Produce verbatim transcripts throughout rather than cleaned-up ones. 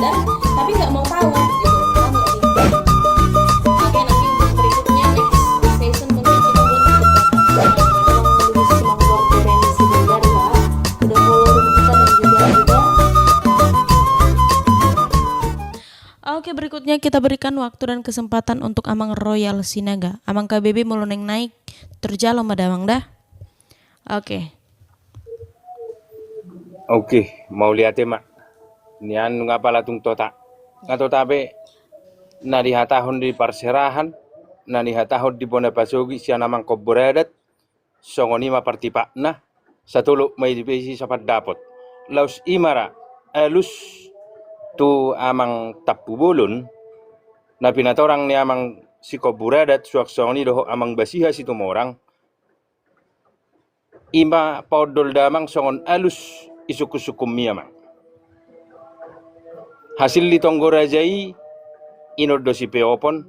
Tapi nggak mau tahu gitu. Paham nggak sih? Oke, nanti untuk berikutnya, next session, mungkin kita buat untuk Batak. Tolong lebih semangat dari si Bogar, ya. Udah follow kita dan juga udah. Oke, berikutnya kita berikan waktu dan kesempatan untuk Amang Royal Sinaga. Amang K B B molo naeng naik, terjalo ma da, Amang, da. Oke. Oke, mauliate ma. Nian nunga pala tung tota. Nga tota pe na dihatahon di parserahan, na dihatahon di bona pasogit sian amang kombur adat, songon i ma partipakna, satolop ma i dipaisi sapandapot. Laos i ma ra, alus tu amang Tampubolon, na pinatorang ni amang sikombur adat, suang songon i dohot amang Basiha Situmorang, i ma paondol damang songon alus i sungkun-sungkunmi, Amang. Hasil ni tonggo raja i, inondol sipeopon,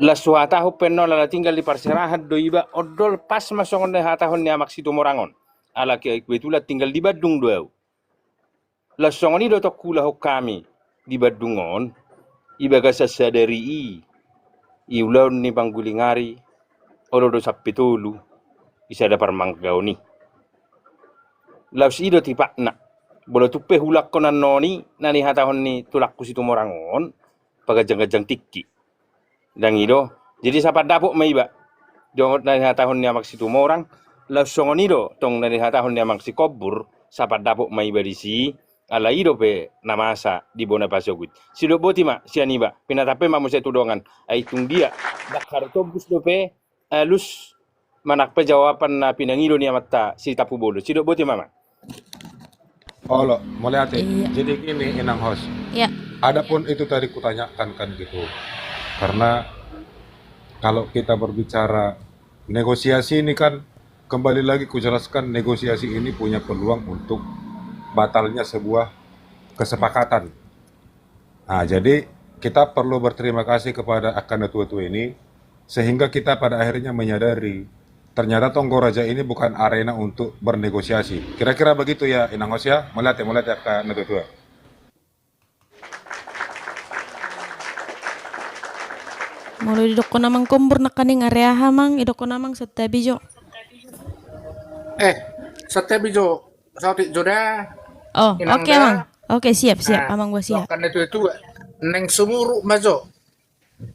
las huhatahon pe annon ala tinggal di parserahan do iba, ondol pas ma songon na dihatahon ni amang Situmorang on. Ala kebetulan tinggal di Bandung do au. Laos songon i do tong huulahon hami di Bandung on, di bagasan sadari i, di ulaon ni pangguling ari, olo do sampe tolu, di sada parmanggaon i. Laos i do tipakna, molo tung pe huulakhon annon i, na nihatahon ni tulangku Situmorang on, paganjang-ganjang tingki. Ndang i do. Jadi sapandapot ma iba. Dohot na nihatahon ni amang Situmorang, laos songon i do tong na nihatahon ni amang sikombur, sapandapot ma iba disi, ala i dope na masa di bona pasogit. Sidok boti ma sian iba, pinatampe ma muse tu dongan. Ai tung dia, ndang haru tombus dope alus manang pe jawaban na pinangido ni amanta si Tampubolon. Sidok boti ma, Amang. Olo, mauliate. Iya. Jadi gini, Inang Host. Iya. Adapun itu tadi kutanyakan kan gitu. Karena kalau kita berbicara negosiasi ini kan, kembali lagi kujelaskan, negosiasi ini punya peluang untuk batalnya sebuah kesepakatan. Nah, jadi kita perlu berterima kasih kepada angka na tua-tua ini, sehingga kita pada akhirnya menyadari, ternyata Tonggo Raja ini bukan arena untuk bernegosiasi. Kira-kira begitu ya, Inang Host ya? Mauliate, mauliate angka na tua-tua. Molo didokkon amang kombur nangkaning area aha, Amang? Didokkon amang santabi jo. Eh, santabi jo. Saotik jo da. Oh, Inang oke, da. Amang. Oke, siap, siap, ah, Amang Basiha. Dohot angka na tua-tua. Naeng sumurut ma jo.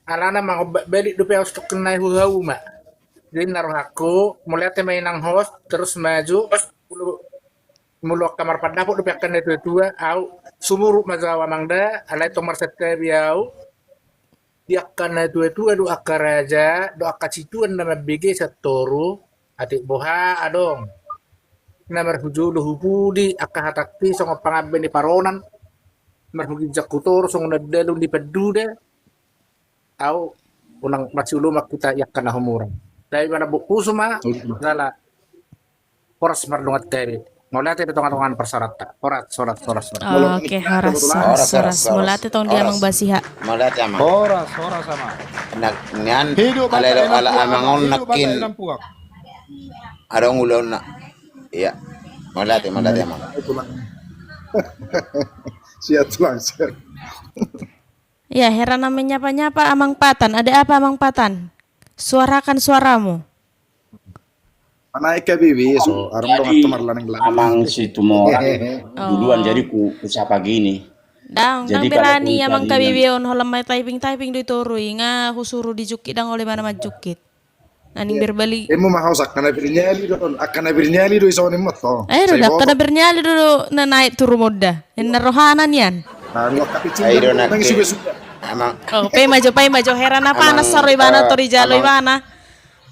Alana mangombak balik dope au, stok nai hu hauma. Jadi na rohangku, mauliate ma Inang Host, terus maju. Molo, molo angka marpandapot dope angka na tua-tua, au sumurut ma jo au, Amang da, alai tong marsantabi au. Di angka na tua-tua dohot angka raja, dohot angka situan na mambege sian toru, atik boha adong na marhujolo hu pudi, angka hatangki songon pangambe ni paronan, marhuginjang hu toru songon andalu ni panduda. Au unang masiuloman hita i angka na humurang. Tapi manambok pusu ma, jala horas mardongan tabe. Mauliate di tonga-tonga parserahan. Horas, horas, horas, horas. Oke, horas, horas, horas. Mauliate tong di Amang Basiha. Mauliate, Amang. Horas, horas, Amang. Nian, hidup ala Amang on nangkin. Adong ulaonna. Iya. Mauliate, mauliate, Amang. Siap langsung. Ya, hera na menyapa-nyapa Amang Patan. Ada apa, Amang Patan? Suarakan suaramu. Mana Eka Bibi, so, arung dong atau marlaneng-laneng. Amang Situmorang duluan, jadi ku, ku sapa gini. Dang, dang berani Amang K B B on, holan ma typing-typing do i toru i, nga husuru dijungkit, dang olo ibana manjungkit. Naning berbalik. Emu ma haus, angka na bernyali do, angka na bernyali do i songon i ma to. Ayo do, angka na bernyali do na naik turun moda. Ena rohana nian. Ayo do, nang suga-suga. Amang. Oh, paima jo, paima jo, hera na panas saro ibana, tori jalo ibana.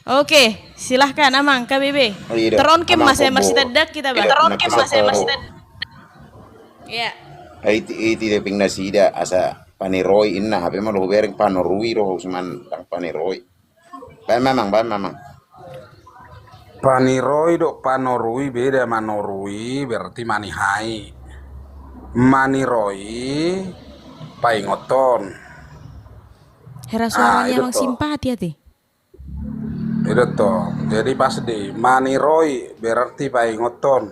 Oke, silahkan Amang K B B. Teronke ma, saya masih tedek kita, Bang. Teronke ma, saya masih tedek. Iya. Iti, iti deping nasida asa paniroi inna, hape molo hubereng panorui do, Usman, tang paniroi. Baen ma, Amang, baen ma, Amang. Paniroi do panorui beda, manorui berarti manihai. Maniroi paingothon. Hera suaranya Amang simpati ate. Ido to. Jadi pas di maniroi berarti paingothon.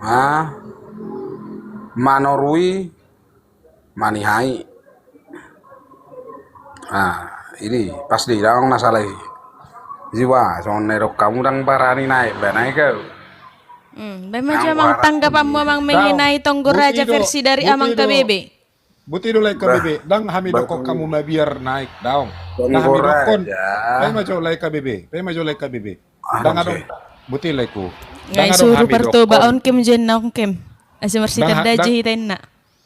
Ha? Manorui manihai. Ah, ini pas di daong na salah i. Jiwa, songon na didok hamu ndang barani naik, ba naik au. Hmm, baen ma jo amang tanggapanmu amang mengenai Tonggo Raja versi dari amang K B B. Buti do lae K B B, ndang hami dokkon hamu mabiar naik daong. Na hami dokkon, pe ma jo lae K B B, pe ma jo lae K B B. Ndang adong, buti laeku. Ngai suru Partoba on cam jo inna on cam. Asa marsitanda jo hita inna.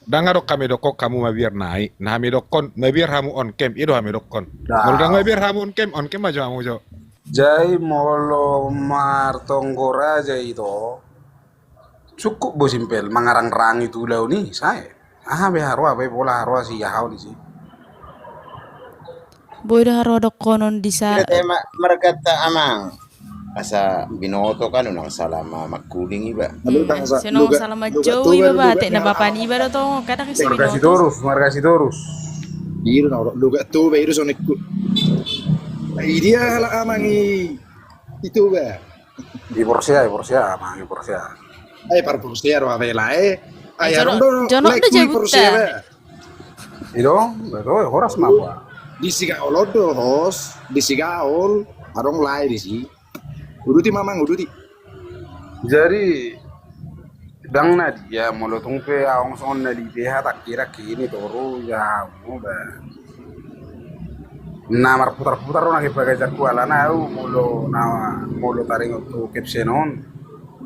Ndang adong hami dokkon hamu mabiar naik, na hami dokkon mabiar hamu on cam, i do hami dokkon. Molo ndang mabiar hamu on cam, on cam ma jo hamu jo. Jai molo martonggo raja ito. Cukup bo simpel mangarangrangi tu ulaon i sae. Aha be haroa be pola haroa si aha on i si. Boi do haroa dokkonon di sa. Marganta amang. Asa binoto kan unang sala mangkuling iba. Senong sala manjou iba ba tek na bapa niba do tongon kadang si binoto. Marga Sitorus, marga Sitorus. Iru na luga tu ba iru sonikku. Idia halak amang i itu ba. Di Porsea, di Porsea, amang di Porsea. Ai par Porsea ro avela e. Ai jonok do jabuta. Ido, betul, horas ma gua. Di Sigaol do hos, di Sigaol, adong lae di si. Uduti mamang, uduti. Jadi ndang na dia molo tung pe aong songon na libeha tak kira kini toru ya mu ba. Na marputar-putar na ke pagai jaku alana au molo na molo taringot tu caption on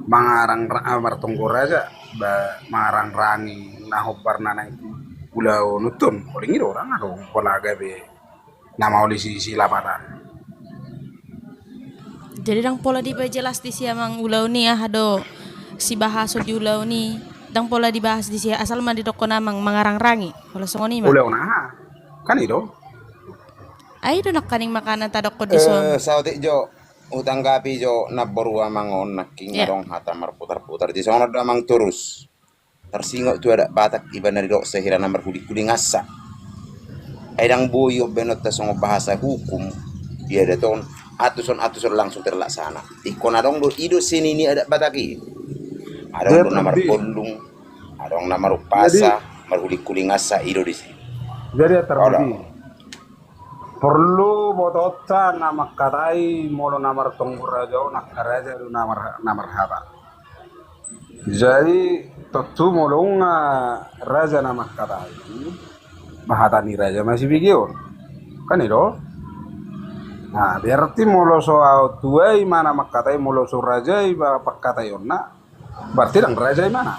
mangarang martonggo raja ba mangarangrangi na hombar na naeng tu ulaon on. Paling i do orang adong pola gabe na mauli si lapatan. Jadi ndang pola diperjelas di si amang ulaon i aha do sibahason di ulaon i. Ndang pola dibahas di si asal ma didokkon amang mangarangrangi. Pola songon i ma. Ulaon aha? Kan i do. Ai do nangkaning makanan tadokkon di son. Saotik jo hutanggapi jo namboru amang on nangking adong hata marputar-putar di songon on do amang torus. Tarsingot tu adat Batak iba na didok sahira na marhuling-huling asa. Ai ndang boi on baenonta songon bahasa hukum di adat on atuson-atuson langsung terlaksana. Ingkon adong do i do seni ni adat Batak i. Adong do na marpondung, adong na marumpasa, marhuling-huling asa i do di si. Jadi porlu botoonta na mangkatai molo na martonggo raja on angka raja do na marhata. Jadi tontu molo nunga raja na mangkatai, ba hata ni raja ma sibegeon. Kan i do? Nah, berarti molo so ahu tua i ma na mangkatai, molo so raja i ba pangkataionna, berarti ndang raja i ma na.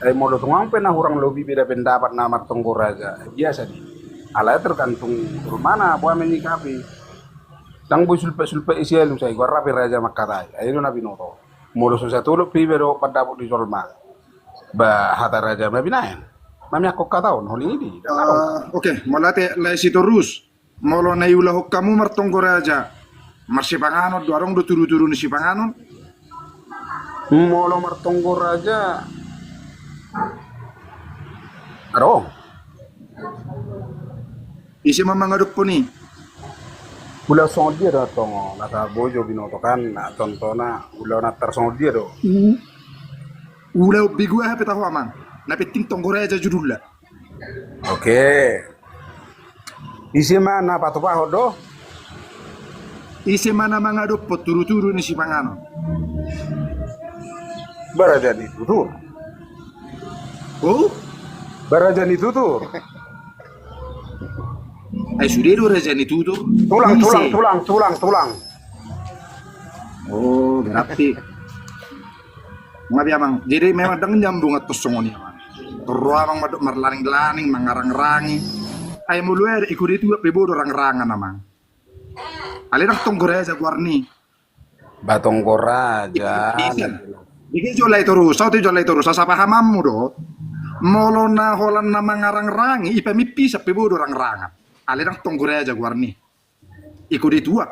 Ai molo tung ahu pe na hurang lobi beda pendapat na martonggo raja, biasa di. Alai tergantung rumana boha menyikapi. Ndang boi sulpek-sulpek i sialu sai goar pe raja mangkatai. Ai do na binoto. Molo so satu lopi iba do pandapot ni jolma. Ba hata raja ma binaen. Mamiangkon hata on holing i di. Oke, mauliate lae Sitorus. Molo na iulahon hamu martonggo raja marsipanganon do adong do tudu-tudu ni sipanganon. Molo martonggo raja adong. Ise ma mangadophon i? Ulaon songon dia do tongon na tar bojo binoto kan na tontona ulaon na tar songon dia do. Ulaon begu aha pe taho amang. Na penting tonggo raja judulna. Oke. Ise ma na patupahon do? Ise ma na mangadophon tudu-tudu ni sipanganon? Ba raja ni tutur. Oh? Ba raja ni tutur. Ai sude do raja ni tutur. Tulang, tulang, tulang, tulang, tulang. Oh, berarti. Nga be amang. Jadi memang ndang nyambung atau songon i amang. Torro amang mandok marlaning-laning, mangarang-rangi. Ai molo ada iko di tua pe bodo rang-rangan amang. Alai ndang tonggo raja goarni. Ba tonggo raja. Iko jo lae torus, saotik jo lae torus, asa pahamanmu do. Molo na holan na mangarang-rangi, i pe mimpi sape bodo rang-rangan. Alai ndang tonggo raja goarni. Iko di tua.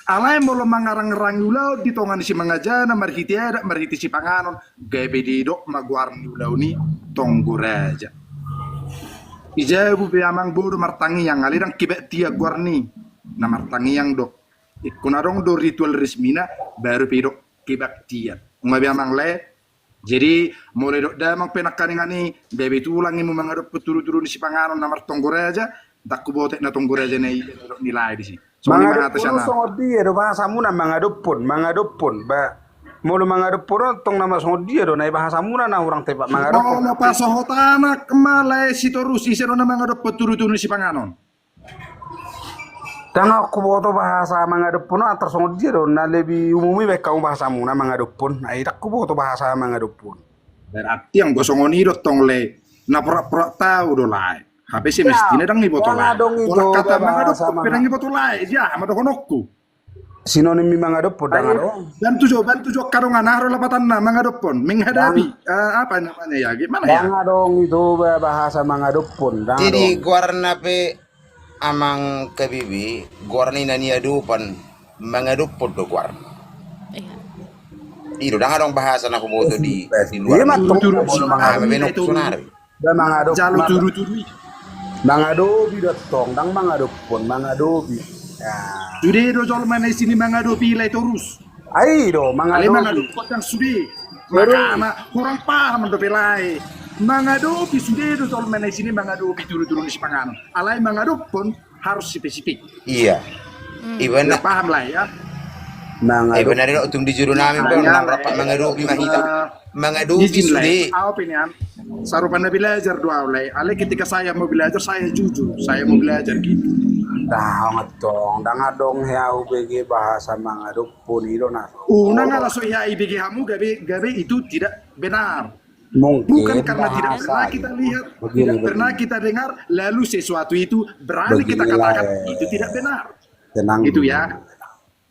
Alai molo mangarang-rangi ulaon di tonga ni simangajana marhite adat marhite sipanganon gabe didok ma goar ni ulaon i tonggo raja. I jabu pe amang bodo martangiang alai ndang kebaktian goarni na martangiang do. Ingkon adong do ritual resmina baru pe didok kebaktian. Nga be amang lae. Jadi molo didok damang pe nangkaningan i, gabe tulang i mangadophon tudutudu ni sipanganon na martonggo raja, ndang huboto na tonggo raja na i, didok ni lae disi. Songon i ma hata sian ahu. Songon dia do bahasamuna mangadophon, mangadophon ba. Molo mangadophon on tong nama songon dia do na i bahasamuna na hurang tepat mangadophon. Molo pasohot anak ma lae Sitorus, ise do na mangadophon tudutudu ni sipanganon? Ndang huboto bahasa mangadophon on, antar songon dia do na lebih umum i baen hamu bahasamuna mangadophon. Ai ndang huboto bahasa mangadophon. Berarti anggo songon i do tong lae, na porak-porak tahu do lae. Hape semestina ndang diboto lae. Pola kata mangadophon pe ndang diboto lae, dia ma dohononku. Sinonim ni mangadophon ndang adong. Bantu jo, bantu jo angka dongan, aha do lapatanna mangadophon, menghadapi, eh, apa namanya ya, gimana ya? Ndang adong itu bahasa mangadophon, ndang adong. Jadi goarna pe amang K B B, goarna i na niadopan, mangadophon do goarna. Iya. I do, ndang adong bahasa na huboto di luar. Iya, mangadophon. Mangadopi do tong, ndang mangadophon, mangadopi. Sude do jolma na isini mangadopi lae Torus. Ai do mangadopi. Mangadophon ndang sude. Makana hurang paham dope lae. Mangadopi, sude do jolma na isini mangadopi tudutudu ni sipanganon. Alai mangadophon harus spesifik. Iya. Iba na paham lae ya. Iba na tung di juru nami, ndang rap mangadopi ma hita. Mangadopi sude. Ahu pe nian sarupa na belajar do ahu lae. Alai ketika saya mau belajar, saya jujur, saya mau belajar gitu. Ndang adong, ndang adong hea hubege bahasa mangadophon i do na. Unang ala so hea ibege hamu gabe, gabe itu tidak benar. Bukan karena tidak pernah kita lihat, tidak pernah kita dengar, lalu sesuatu itu berani kita katakan itu tidak benar. Tenang dulu.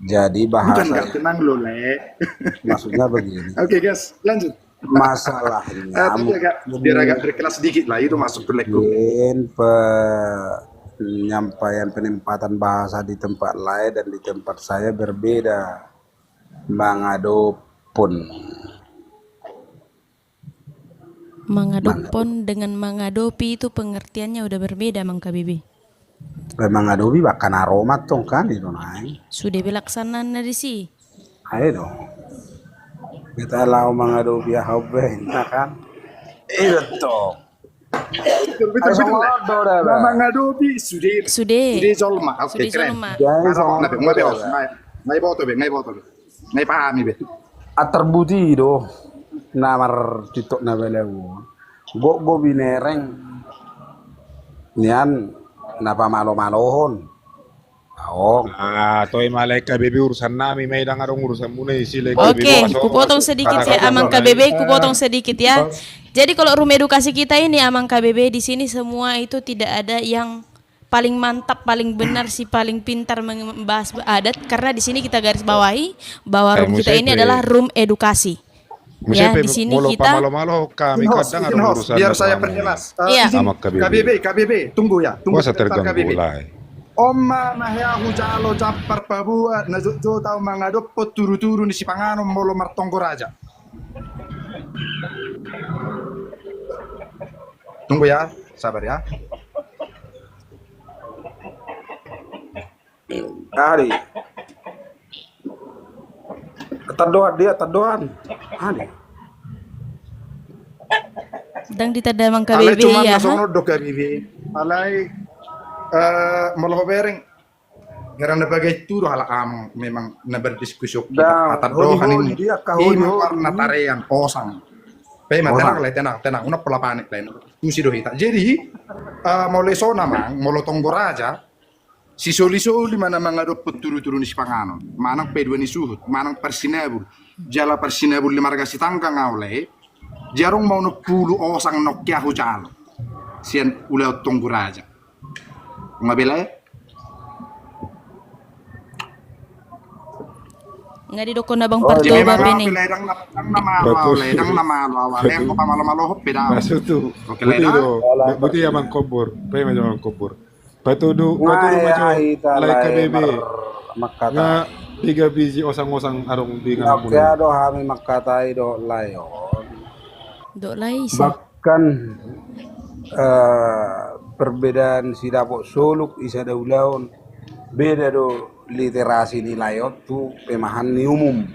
Jadi bahasa. Bukan nggak tenang loh, Le. Maksudnya begini. Oke, guys, lanjut. Masalahnya, biar agak berkelas sedikit lah, itu masuk ke lekku. Mungkin penyampaian, penempatan bahasa di tempat lain dan di tempat saya berbeda. Mangadophon. Mangadophon dengan mangadopi itu pengertiannya udah berbeda, Mang K B B. Mangadopi bahkan aromat tong kan itu naeng. Sude be laksanana disi. Ayo dong. Kita lau mangadopi, aha be, kan? Itu tong. Mangadopi sude. Sude. Sude jolma. Oke, keren. Ngai boto be, ngai boto be. Ngai pahami be. Atar buti do na martitokna balagu. Gok go binereng nian na pamalo-malohon. Aong. Ah, toe ma lae K B B urusan nami, ma i ndang adong urusan muna isi lae K B B. Oke, kupotong sedikit ya, Amang K B B, kupotong sedikit ya. Jadi kalau room edukasi kita ini, Amang K B B, di sini semua itu tidak ada yang paling mantap, paling benar, si paling pintar membahas adat, karena di sini kita garis bawahi bahwa room kita ini adalah room edukasi. Ya, di sini kita. Biar saya perjelas. K B B, K B B, tunggu ya, tunggu sebentar K B B. On ma na hea hujalo jampar paboa na jotjot ahu mangadophon tudutudu ni sipanganon molo martonggo raja. Tunggu ya, sabar ya. Ari. Tandohan dia, tandohan. Ari. Ndang ditanda Amang K B B. Alai cuma na songon on do K B B. Alai molo hubereng, gara na bagai tu do halak Amang memang na berdiskusi. Tandohan i, ima warna tarean osang. Pe ma tenang lae, tenang, tenang, unang pola panik lae. Tusi do hita. Jadi molo i songon i Amang, molo tonggo raja, sisolisoli ma na mangadophon tudutudu ni sipanganon, manang paidua ni suhut, manang parsinabul, jala parsinabul ni marga Sitanggang ahu lae. Jadi adong ma onom pulu osang na hea hujalo sian ulaon tonggo raja. Nga be lae? Nga didokkon Abang Partoba pe ni. Ndang na malo ahu lae, ndang na malo ahu lae, anggo pamalo-malohon pe da. Maksudhu. Oke lae da. Buti Amang Kombor, pe ma Amang Kombor. Patudu, patudu ma jo lae K B B. Nga piga biji osang-osang adong di ingananmuna? Oke, adong hami mangkatai dohot lae on. Dohot lae ise? Bahkan perbedaan sidapot soluk i sada ulaon, beda do literasi ni lae on tu pemahaman ni umum.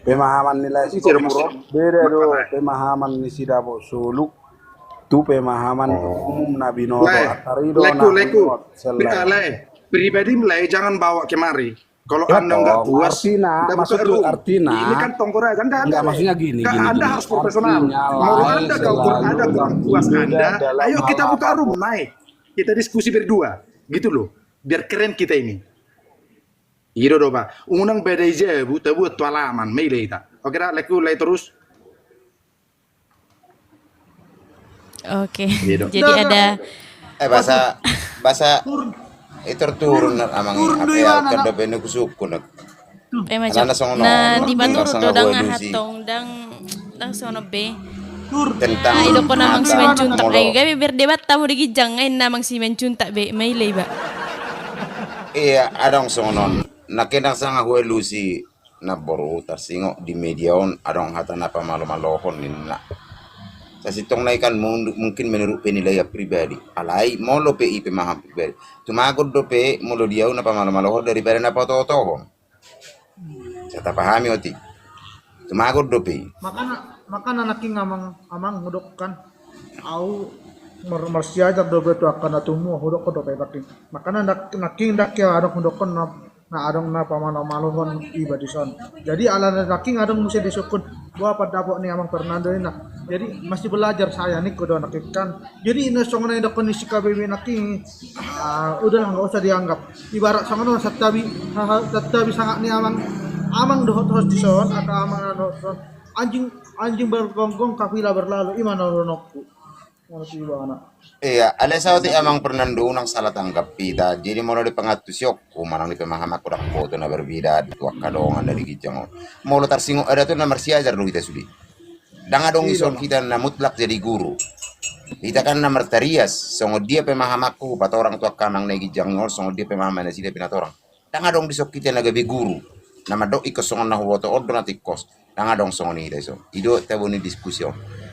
Pemahaman ni lae, beda do pemahaman ni si Dapot Soluk tu pemahaman umum na binoto. Lae, lae, pribadi lae, jangan bawa kemari. Kalau anda nggak puas, artinya, maksudku, artinya ini kan Tonggor aja, nggak ada. Maksudnya gini, gini, anda harus profesional. Kalau anda nggak ada kurang puas anda, ayo kita buka room, naik, kita diskusi berdua, gitu loh, biar keren kita ini. Ido do ba, unang badai jabu, tabuat tu alaman, maila hita. Oke da, lae, lae terus. Oke. Jadi ada, eh, bahasa, bahasa itu turun amang, apa ya, kan dope ni kusuku nak. Eh, macam na di mana do dang hatong, dang, dang sono be. Tentang, idok na amang Simanjuntak ai, gabe berdebat tamu di ginjang ai na amang Simanjuntak be, maila iba. Iya, adong songon on. Na kedang sanga hualusi na boru tarsingot di media on, adong hata na pamalo-malohon ninna. Sasintongna i kan mungkin menurut penilaian pribadi. Alai molo pe i pemahaman pribadi, tumagon dope molo di au na pamalo-malohon daripada na paoto-otohon. Sai tapahami otik. Tumagon dope i. Makana, makana nangkin amang, amang hudok kan, au marsiajar dope tu angka na tumu, hudok dope nangkin. Makana nangkin dang hea adong hudokkon na na adong na pamalo-malohon iba dison. Jadi alana nangkin adong muse disungkun, boha pandapot ni amang Fernando ninna. Jadi masih belajar saya, ningku do nangkin kan. Jadi na songon na didokkon ni si K B B nangkin, udahlah, nggak usah dianggap. Ibarat songon on, santabi, santabi sangap ni amang, amang dohot host dison atau amang dohot dison. Anjing, anjing bergonggong kafilah berlalu, i ma na dohononku. Iya, alai saotik amang Fernando, unang salah tanggap hita. Jadi molo di pangantusionku manang di pemahamanku, dang huboto na berbeda tu angka dongan na di ginjang on. Molo tarsingot adat on na marsiajar do hita sude. Dang adong ison hita na mutlak jadi guru. Hita kan na martarias, songon dia pemahamanku patorang tu angka amang na di ginjang on, songon dia pemahaman nasida pe na torang. Dang adong dison hita na gabe guru na mandok ingkon songon na huboto on do na tingkos. Dang adong songon i dison. I do tabo ni diskusi on.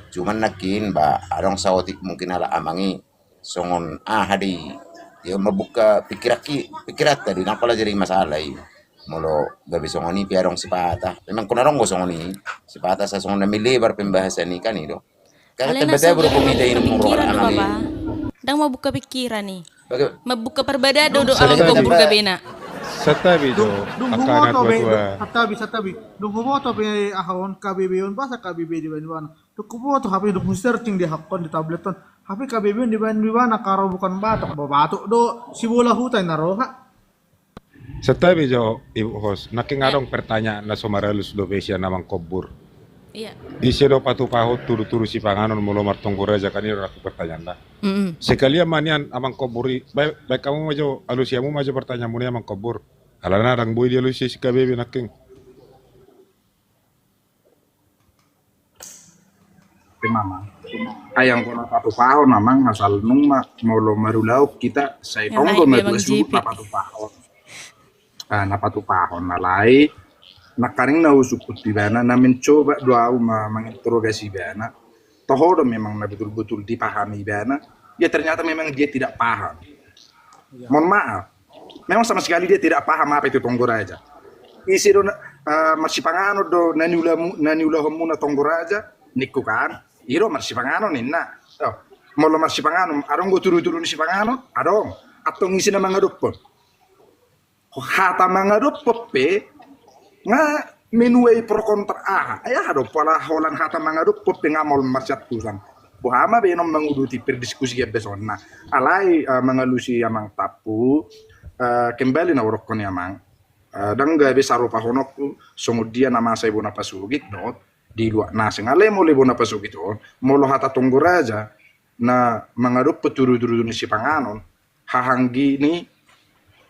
Cuman nangkin ba adong saotik mungkin ala amang i songon aha do i, ya, membuka pikiran ki, pikiran tadi nang pala jadi masalah i. Molo gabe songon i pe adong sipata. Memang kona adong do songon i sipata, sa songon na melebar pembahasan i kan i do. Alai na so, jadi mambuka pikiran do, Bapa. Dang mambuka pikiran i. Mambuka parbadado do alam gobur gabena. Santabi jo. Dung huboto be, santabi, santabi. Dung huboto be aha on, K B B on, boasa K B B dibaen ibana. Dung huboto hape, dung husearching di hakkon di tablet on. Hape K B B on dibaen ibana, karo bukan batok, batok do sibola huta i na roha. Santabi jo, Ibu Host. Nangkin adong pertanyaan na so maralus dope sian amang Kombur. Ise do patupahon tudutudu sipanganon molo martonggo raja, kan i do nangkin pertanyaanna. Sekalian ma nian amang Kombur i, baen hamu ma jo, alusi hamu ma jo pertanyaanmuna i amang Kombur. Alana dang boi dialusi si K B B nangkin. Pe mamang. Ai anggo na patupahon amang, asal nunga molo marulaon hita sai tong do madua suhut na patupahon. Ah, na patupahon, alai nangkaning na husungkun tu ibana, na mencoba do au manginterogasi ibana. Toho do memang na betul-betul dipahami ibana. Ya ternyata memang dia tidak paham. Mohon maaf. Memang sama sekali dia tidak paham apa itu tonggo raja. Ise do na, eh, marsipanganon do na niulahonmuna tonggo raja, ningku kan. I do marsipanganon ninna. Molo marsipanganon, adong do tudutudu ni sipanganon, adong. Antong ise na mangadophon. Hata mangadophon pe nga menuai pro kontra aha. Ai aha do pola holan hata mangadophon pe nga maol marsiantusan. Boha ma baenon manguduti perdiskusian be songon na. Alai, eh, mangalusi amang Tampu, eh, kembali na hudokkon i amang. Eh, dang gabe sarupahononku songon dia na masa i bona pasogit dohot di luat na asing. Alai molo i bona pasogit on, molo hata tonggo raja na mangadophon tudutudu ni sipanganon, hahaanggi ni,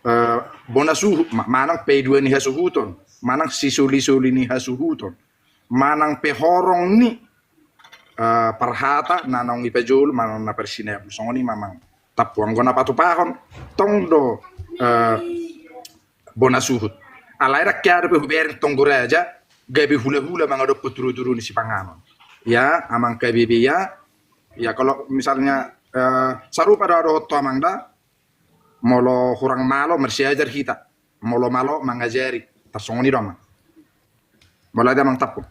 eh, bona suhut ma, manang paidua ni hasuhuton, manang sisolisoli ni hasuhuton, manang pe horong ni, eh, parhata na naung ipajolo, manang na parsinabul. Songon i ma amang Tampu, anggo na patupahon tong do, eh, bona suhut. Alai dang hea dope hubereng tonggo raja gabe hulahula mangadophon tudutudu ni sipanganon. Ya, amang K B B ya. Ya, kalau misalnya, eh, sarupa do dohot tu amang da, molo hurang malo marsiajar hita, molo malo mangajari, tarsongon i do amang. Mauliate amang Tappu.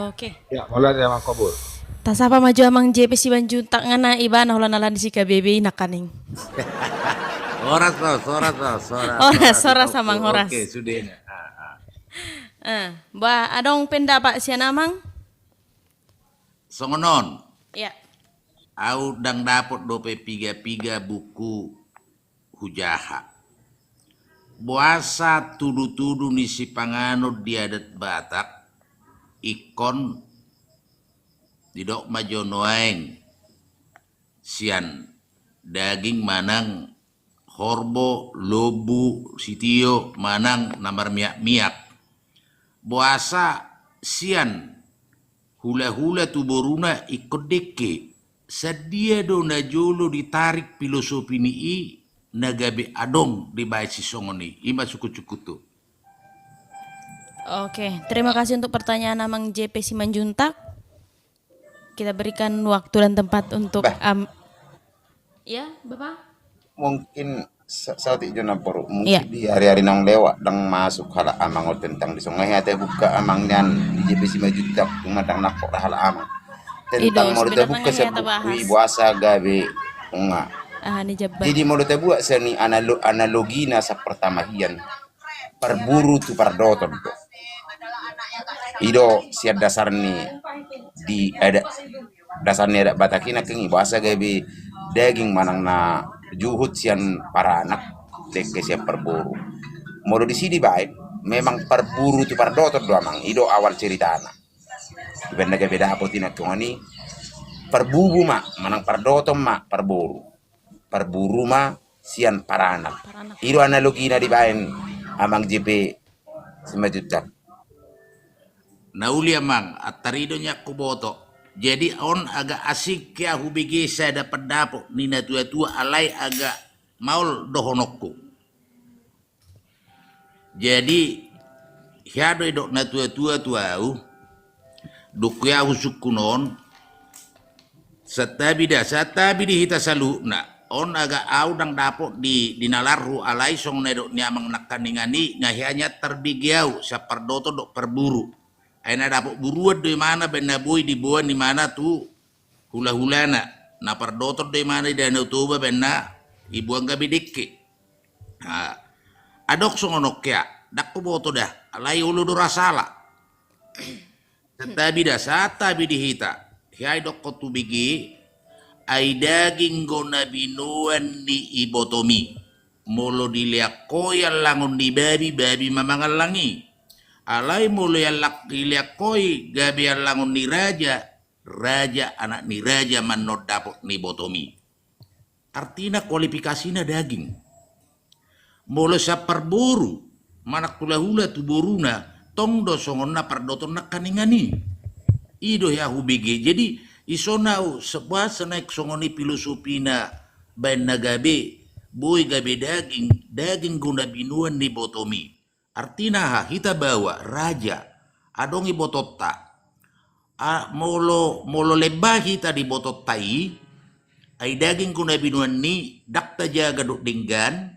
Oke. Ya, mauliate amang Kobur. Tasapa ma jo amang J P Simanjuntak, ngana ibana holan ala ni si K B B i nangkaning. Horas, horas, horas, horas. Horas, horas amang, horas. Oke, sude na. Ah, ah. Eh, ba adong pendapat sian amang? Songon on. Ya. Au ndang dapot dope piga-piga buku hujaha. Boasa tudu-tudu ni sipanganon di adat Batak ingkon didok ma jo nuaeng sian daging manang horbo, lombu, sitio manang na marmiak-miak. Boasa sian hula-hula tu boruna ingkon dengke. Sadia do na jolo ditarik filosofi ni i na gabe adong dibaen sisongon i? I ma sungkun-sungkunhu. Oke, terima kasih untuk pertanyaan amang J P Simanjuntak. Kita berikan waktu dan tempat untuk, bah, am-, ya, Bapak? Mungkin sa-, saotik jo na boru. Iya. Mungkin di hari-hari naung lewat ndang masuk halak amang on tentang di songon i, hea tabuka amang nian di J P Simanjuntak, cuma ndang nangkok ra halak amang. I do, tentang molo sebenarnya tabuka hea sian buku tabahas i, boasa gabe, nunga. Aha ni jabat. Jadi molo tabuat sian i analo-, analogina sian pertama hian. Parburu tu pardoton do. I do sian dasar ni di adat, dasar ni adat Batak i nangkin i, boasa gabe daging manang na juhut sian paranak, dengke sian parboru. Molo disi dibaen, memang parburu tu pardoton do amang, i do awal ceritana. Dibaen na gabe dapot i nangkin i, parbubu ma, manang pardoton ma, parboru. Parburu ma sian paranak. Paranak. I do analogina dibaen amang J P Simanjuntak. Na uli amang, antar i do nian huboto. Jadi on agak asing hea hubege sada pandapot ni natua-tua, alai agak maol dohononku. Jadi hea do didok natua-tua tu au, dung hea husungkun on, santabi da, santabi di hita saluhutna. On agak au ndang dapot di, di nalarhu, alai songon na didok ni amang nangkaningan i, nga hea nian tarbege au sian pardoton dohot parburu. Ai na dapot buruan do imana baen na boi diboan imana tu hula-hulana. Na pardoton do imana di Danau Toba baen na diboan gabe dengke. Nah, adong songon on hea, ndang huboto da, alai olo do ra sala. Santabi da, santabi di hita. Hea didokkon hubege, ai daging do na binoan ni ibotom i. Molo dilean ho i allangon ni babi, babi ma mangallang i. Alai molo iallang, dilean ho i gabe allangon ni raja, raja, anak ni raja ma annon dapot ni ibotom i. Artina kualifikasina daging. Molo sian parboru, manang hula-hula tu boruna, tong do songon na pardoton nangkaningan i. I do hea hubege. Jadi, i songon au, se-, boasa naeng songon i filosofina baen na gabe, boi gabe daging, daging do na binoan ni ibotom i. Artina aha? Hita baoa, raja. Adong ibotonta. A, molo, molo lemba hita di ibotonta i, ai daging do na binoan ni, ndang tajaga dohot denggan,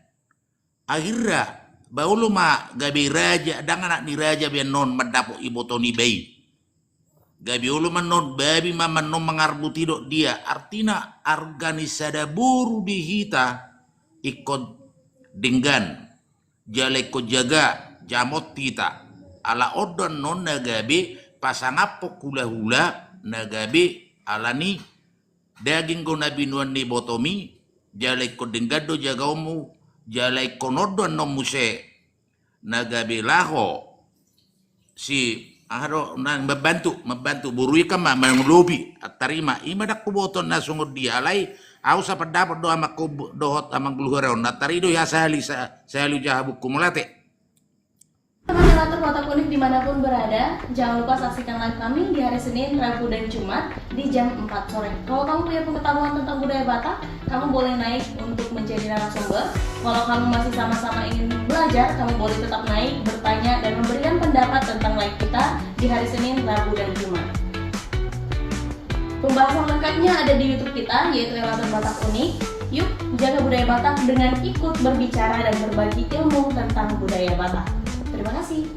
akhirna, ba olo ma gabe raja, ndang anak ni raja be annon mandapot ibotom i ba i. Gabe olo ma annon babi ma annon mangarbut i dohot dia. Artina arga ni sada boru di hita ingkon denggan. Jala ingkon jaga, jamot hita. Ala on do annon na gabe pasangaphon hula-hula na gabe ala ni daging do na binoan ni ibotom i, jala ingkon denggan do jagaonmu, jala ingkon on do annon muse na gabe laho si, aha do, na mambantu, mambantu boru i kan ma, manang lobi, antar i ma, i ma ndang huboto na songon dia, alai au sapandapot do amang Kobur dohot amang Luhara on, antar i do hea sahali, sa-, sahali hujaha buku, mauliate. Teman Elator Batak Unik dimanapun berada, jangan lupa saksikan live kami di hari Senin, Rabu, dan Jumat di jam empat sore. Kalau kamu punya pengetahuan tentang budaya Batak, kamu boleh naik untuk menjadi narasumber. Kalau kamu masih sama-sama ingin belajar, kamu boleh tetap naik, bertanya, dan memberikan pendapat tentang live kita di hari Senin, Rabu, dan Jumat. Pembahasan lengkapnya ada di YouTube kita, yaitu Elator Batak Unik. Yuk, jaga budaya Batak dengan ikut berbicara dan berbagi ilmu tentang budaya Batak. Terima kasih.